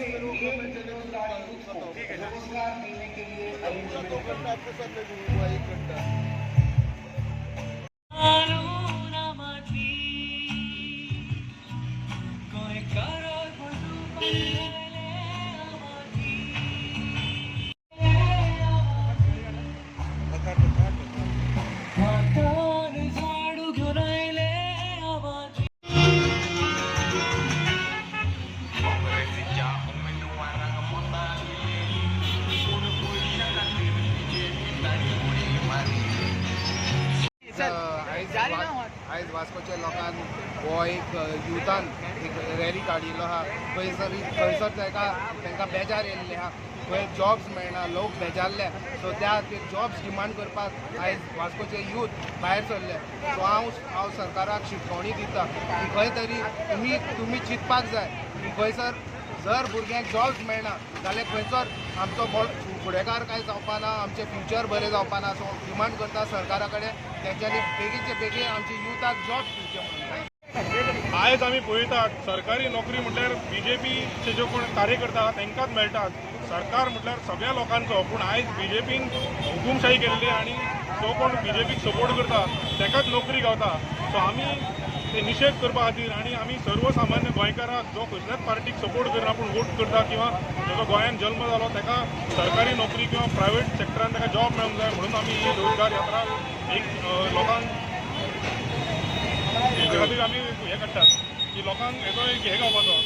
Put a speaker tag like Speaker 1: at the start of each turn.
Speaker 1: से एक बेरोजगार यूथ को रोजगार मिलने के लिए अरेंजमेंट
Speaker 2: दो घंटा आपके साथ मैं घूमूंगा, एक घंटा.
Speaker 3: माती गोंयकारा माती. हातान झाडू घेवन आयले आवाजी.
Speaker 4: काँग्रेसीच्या उमेदवारांक मतां दिली, पूण पयशा खातीर बीजेपी ताणी उडी मारली.
Speaker 2: आयज आयज वास्कोच्या लोकांक हो एक युथान एक रॅली काडिल्लो आहा. खंयसर खंयसर ताका तांकां बेजार येयल्ले आहा, खंय जॉब्स मेळना, लोक बेजारले. सो त्या खातीर जॉब्स डिमांड करपाक आयज वास्कोचे यूथ भायर सरले. सो हांव सरकाराक शिटकावणी दिता की खंय तरी तुमी चिंतपाक जाय की खंयसर जर भुरग्यांक जॉब्स मेळना जाल्यार खंयसर आमचो फुडेकार कांय जावपा ना, आमचें फ्युचर बरें जावपा ना. सो डिमांड करता सरकारा कडेन, तेंच्यांनी बेगीनचे बेगीन आमच्या युथाक जॉब्स दिवचे म्हणून.
Speaker 5: आयज आमी पळयतात, सरकारी नोकरी म्हटल्यार बीजेपीचे जे कोण कार्यकर्ता आहा तांकांच मेळटात. सरकार म्हटल्यार सगळ्या लोकांचो, पूण आयज बीजेपीन हुकुमशाही केल्ली आनी जो कोण बीजेपीक सपोर्ट करता ताकाच नोकरी गावता. सो आमी ते निशेध करपा खातीर आनी आमी सर्वसामान्य गोंयकाराक, जो कसल्याच पार्टीक सपोर्ट करना पूण वोट करता किंवा जाचो गोंयांत जल्म जालो, ताका सरकारी नोकरी किंवा प्रायवेट सेक्टरान ताका जॉब मेळूंक जाय म्हणून आमी ही रोजगार यात्रा एक लोकांक हेच्या खातीर आमी हें काडटात की लोकांक हेचो एक हें गावपाचो.